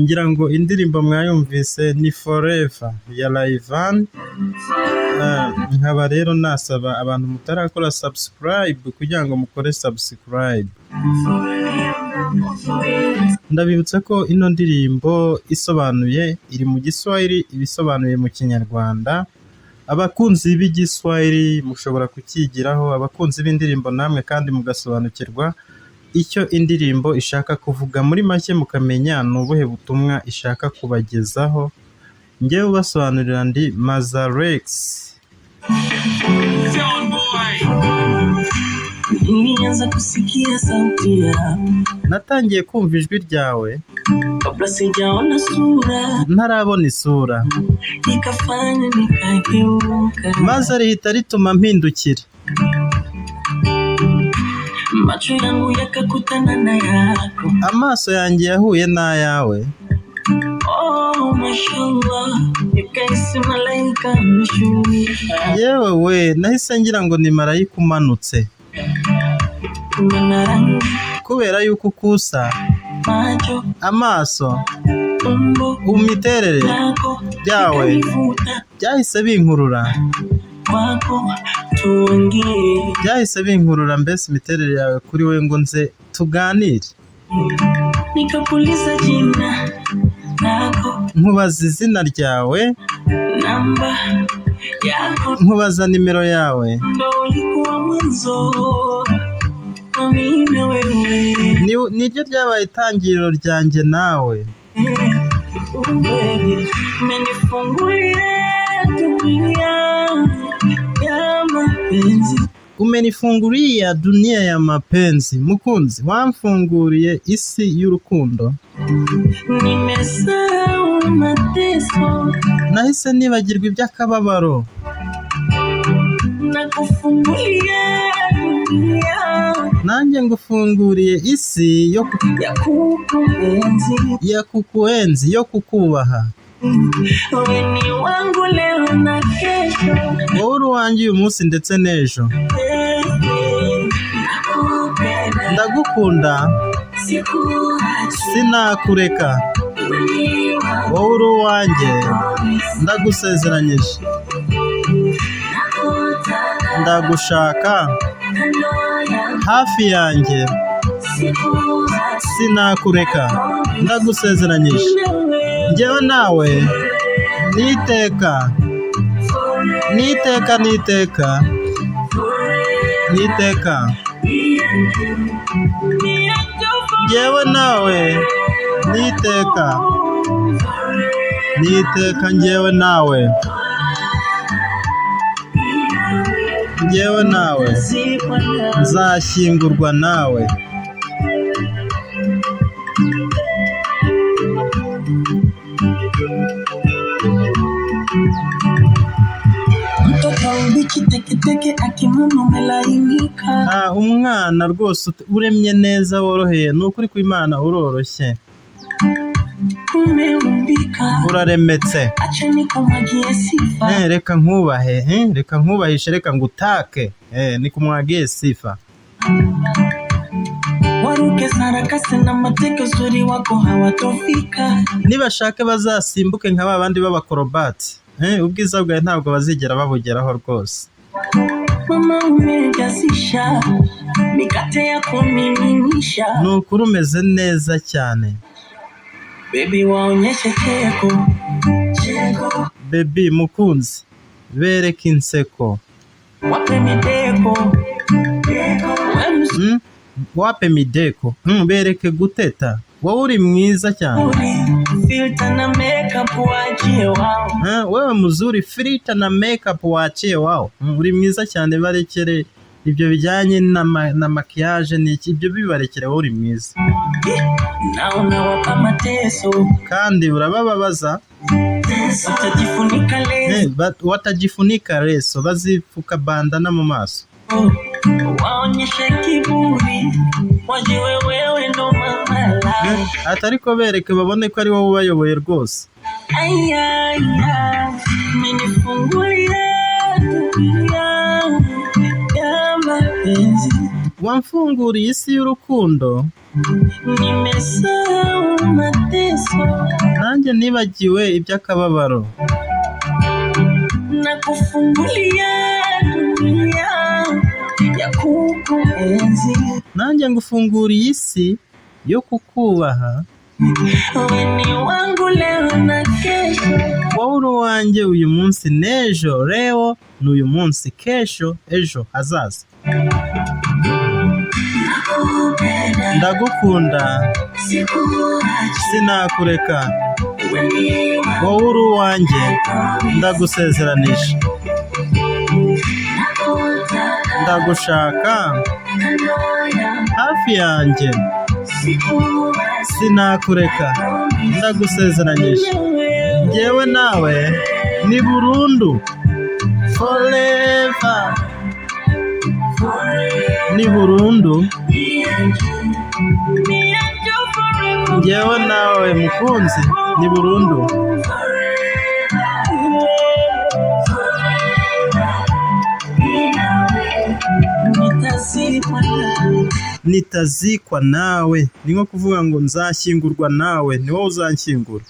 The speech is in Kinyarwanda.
Ngira ngo indirimbo mwayumvise ni Forever ya Rayvanny. Nkaba rero nasaba abantu mutarakora subscribe kugira ngo mukore subscribe. Ndabibutsa ko ino ndirimbo isobanuye iri mu Giswahili, ibisobanuye mu Kinyarwanda. Abakunzi b'Igiswahili mushobora kukigiraho, abakunzi b'indirimbo namwe kandi mugasobanukirwa icyo indirimbo ishaka kuvuga, muri make mukamenya ni ubuhe butumwa ishaka kubagezaho. Njyewe ubasobanurira ndi Mazarex. Nilianza kusikia sauti yako Natangiye kumva ijwi ryawe kabla sijaona sura, ntarabona isura, ikafanya nikageuka, maze rihita rituma mpindukira, macho yangu yakakutana na yako. Amaso yanjye yahuye n'ayawe. Oh, mashallah, nikahisi malaika ameshuka, Yewe we, nahise ngira ngo ni marayika umanutse, mana rangi, kubera yuko ukusa macho, amaso, umbo imiterere lako byawe ikanivuta byahise binkurura, kwako, tuongee. Byahise binkurura mbese imiterere yawe kuri we ngo nze tuganire. Nikakuuliza jina lako, Nkubaza izina ryawe, namba yako, nkubaza nimero yawe. Ndo ulikuwa mwanzo wa mimi na wewe. Niryo ryabaye itangiriro ryanjye nawe. Umenifungulia dunia ya mapenzi, Umenifungulia dunia ya mapenzi, mukunzi wamfunguriye isi y'urukundo. Nimesahau mateso Nahise nibagirwa iby'akababaro. Na kufungulia dunia Nanjye ngufunguriye isi yo ya kukuenzi. Ya kukuenzi, yo kukubaha. Wewe ni wangu leo na kesho. Wowe uri uwanjye uyu munsi ndetse n'ejo. Eh, eh, nakupenda, Ndagukunda, sikuachi. Sinakureka. Wewe ni wangu, Wowe uri uwanjye, ndagusezeranyije. nakutaka Ndagushaka kando yangu, hafi yanjye, sikuachi. Sinakureka, ndagusezeranyije. Njyewe nawe n'iteka, n'iteka, n'iteka, n'iteka. Njyewe nawe n'iteka, n'iteka, njyewe nawe, njyewe nawe nzashyingurwa nawe. Mtoto mbichi teketeke akimama umelainika. Ah, umwana rwose uremye neza woroheye, ni ukuri kw'Imana uroroshye. Umeumbika, Uraremetse. Acha nikumwagie sifa. Reka nkubahe, reka nkubahishe, reka ngutake, nikumwagie sifa. Waruke sarakasi na mateke, uzuri wako hawatofika. Nibashake bazasimbuke nka ba bandi b'abakorobati, ubwiza bwawe ntabwo bazigera babugeraho rwose. Mama umejazisha mikate ya kumiminisha. Ni ukuri umeze neza cyane. Baby, waonyeshe cheko cheko, Baby, mukunzi, bereke inseko. Wape mideko deko, we Wape mideko, bereke guteta, wowe uri mwiza cyane. mzuri, filter na makeup waachie wao. Wewe mzuri, filter na makeup waachie wao. Uri mwiza cyane, barekere ibyo bijyanye na maquillage n'iki, ibyo bibarekere, wowe uri mwiza. Na unawapa mateso, Kandi urabababaza. Watajifunika leso. Watajifunika leso, bazipfuka bandana mu maso. Waonyeshe kiburi, wajiwe wewe ndo mama lao. Ati ariko bereke babone ko ari wowe ubayoboye rwose. Ayaya, umenifungulia dunia ya mapenzi. Wamfunguriye isi y'urukundo. Nimesahau mateso. Nanjye nibagiwe iby'akababaro. Na kufungulia dunia ya kukuenzi. Nanjye ngufunguriye isi yo kukubaha. Wewe ni wangu leo na kesho. Wowe uri uwanjye uyu munsi n'ejo. Leo ni uyu munsi, kesho ejo hazaza. Nakupenda, Ndagukunda, sikuachi. sinakureka. Wewe ni wangu, Wowe uri uwanjye, ndagusezeranije. Nakutaka Ndagushaka kando yangu, hafi yanjye, sikuachi. Sinakureka, ndagusezeranyije. Njyewe nawe ni burundu, forever, ni burundu. Njyewe nawe mukunzi ni burundu. Nitazikwa nawe ni nko kuvuga ngo nzashyingurwa nawe, ni wowe uzanshyingura.